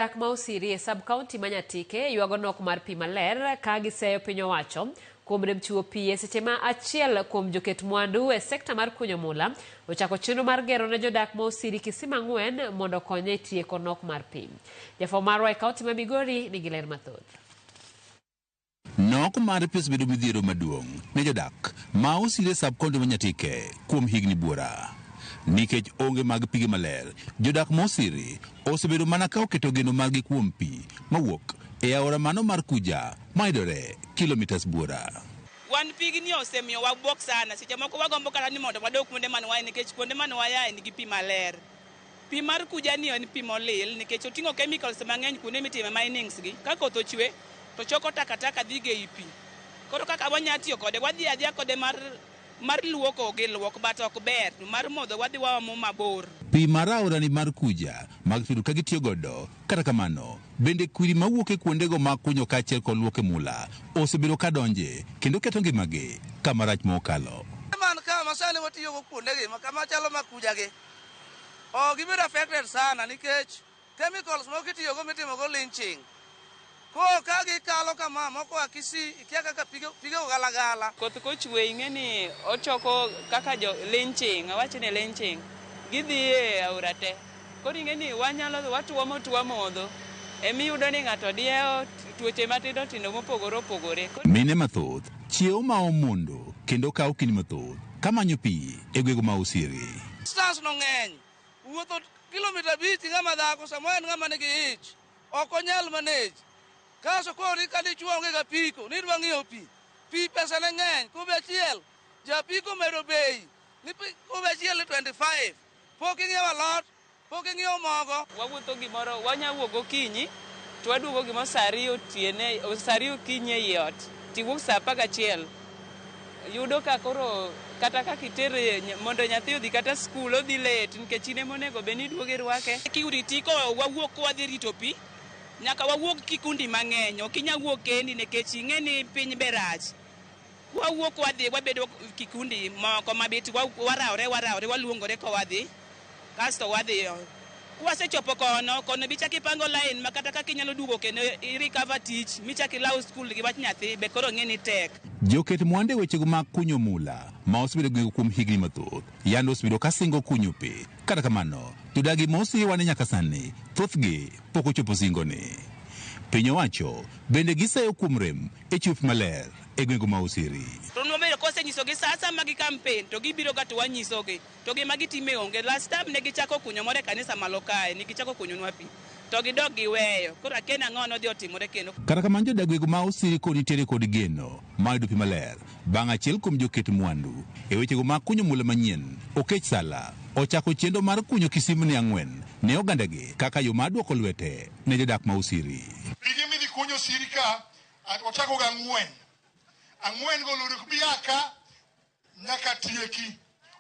Jodak ma Osiri e sub county ma Nyatike ywago nok mar pi maler ka giseyo piny owacho kuom rem chiwo pi e seche ma achiel kuom joket mwandu e sekta mar kunyo mula ochako chenro mar gero ne jodak ma Osiri kisima ang'wen mondo okony e tieko nok mar pi. Jafwambo marwa e kaunti ma Migori nigi ler mathoth. Nok mar pi osebedo midhiero maduong' ne jodak ma Osiri e sub county ma Nyatike kuom higni buora. Nikech onge mag pige maler, jodak ma Osiri osebedo mana ka oketo geno margi kuom pi mawuok e aora mano mar Kuja mayudore kilomitas buora. Wan pigni osemiyo wabuok sana, seche moko wagombo kata ni mondo wadog kuonde mane waye nikech kuonde mane wayae nigi pi maler. Pi mar Kuja ni en pi molil nikech oting'o chemicals mang'eny kuonde mitime minings gi. Ka koth ochwe to choko takataka dhi go ei pi. Koro kaka wanya tiyo kode, wadhi adhiya kode mar mar luoko gi luok but ok ber. To mar modho wadhi waomo mabor. Pi mar aorani mar Kuja mag tudo ka gitiyo godo. Kata kamano, bende kwiri mawuok e kuondego mag kunyo kaachiel kod luok e mula osebedo ka donje kendo keto ngimagi kama rach mokalo. Man ka ma sani watiyogo kuondegi ma chalo ma Kuja gi, oh, gibedo affected sana nikech chemicals moko itiyogo mitimogo leaching. Koro ka gikalo kama, moko oa Kisii, ikia kaka pigego galagala. Koth kochwe ing'e ni ochoko kaka jo leaching, awach ni leaching, gidhi e aora te. Koro ing'e ni wanyalo watuomo to wamodho. Emiyudo ni ng'ato diewo tuoche matindo tindo mopogore opogore. Mine mathoth chiewo ma omondo kendo kawo kinde mathoth kamanyo pi e gwenge ma Osiri. Distance no ng'eny. Wuotho kilomita 5 ng'ama dhako samoro en ng'ama nigi ich. Ok onyal manage. Kasto koro ka dichuo onge ga apiko, ni idwa ng'iewo pi. Pi pesa ne ng'eny. Kube achiel, japiko omedo bei. Ni kube achiel ni 25. Pok ing'iewo alot, pok ing'iewo mogo. Wawuotho gimoro, wanya wuok gokinyi to waduogo gimoro saa 2 otieno, saa 2 okinyi ei ot. Tiwuok saa 11. Yudo ka koro kata kaka itere mondo nyathi odhi kata skul odhi late nikech in ema onego bed ni iduogo irwake. Security ko wawuok ko wadhi rito pi, nyaka wawuog kikundi mang'eny. Ok inyal wuok kendi nikech ing'e ni piny be rach. Wawuok wadhi wabedo kikundi moko mabit warawre warawre waluongore ko wadhi kasto wadhiyo. Kwasechopo kono, kono bichak ipango line ma kata kaka inyalo duogo kendo i recover tich michak ilaw skul gi wach nyathi be koro ng'e ni tek. Joket mwandu e wechego mag kunyo mula ma osebedo gwenge kuom higni mathoth yande osebedo ka singo kunyo pi. Kata kamano, jodagi ma osiwa ni nyaka sani thothgi pok ochopo singoni. Piny owacho bende giseyo kuom rem e chiwo pi maler e gwenge ma Osiri. To nwabedo kosenyisogi sa asaya gi campaign to gibiro ga to wanyisogi. To gima gitime onge. Last time ne gichako kunyo moro e kanisa malo kae, ne gichako kunyonwa pi. To gidok giweyo. Koro akia ni ang'o nodhi otimore kendo. Kata kamano jodak gwenge ma Osiri kod nitiere kod geno mar yudo pi maler bang' achiel kuom joket mwandu e wechego mag kunyo mula manyien Okech Sala ochako chenro mar kunyo kisimni 4 ne ogandagi kaka yo mar duoko lwete ne jodak ma Osiri. Pige midhi kunyo Osiri ka ochako ga 4. 4 go lori ok bi a ka nyaka tieki.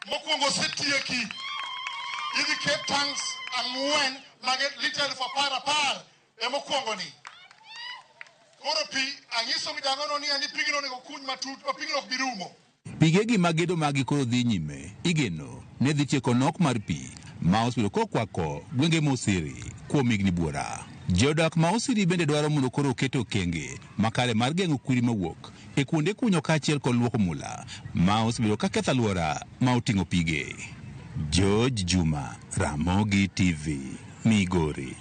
Mokwongo osetieki. Idhi ket tanks 4 mag lita 10,000 10,000 emokwongo ni. Koro pi ang'iso mijangono ni ani pigno onego kuny matut ma pigno ok bi rumo. Pigegi mag gedo magi koro dhi nyime igeno ne dhi tieko nok mar pi ma osebedo kokwako gwenge ma Osiri kuom higni buora. Jodak ma Osiri bende dwaro mondo koro oket okenge makare mar geng'o kwiri mawuok e kuonde kunyo kaachiel kod luoko mula ma osebedo ka ketho alwora ma oting'o pige. George Juma, Ramogi TV, Migori.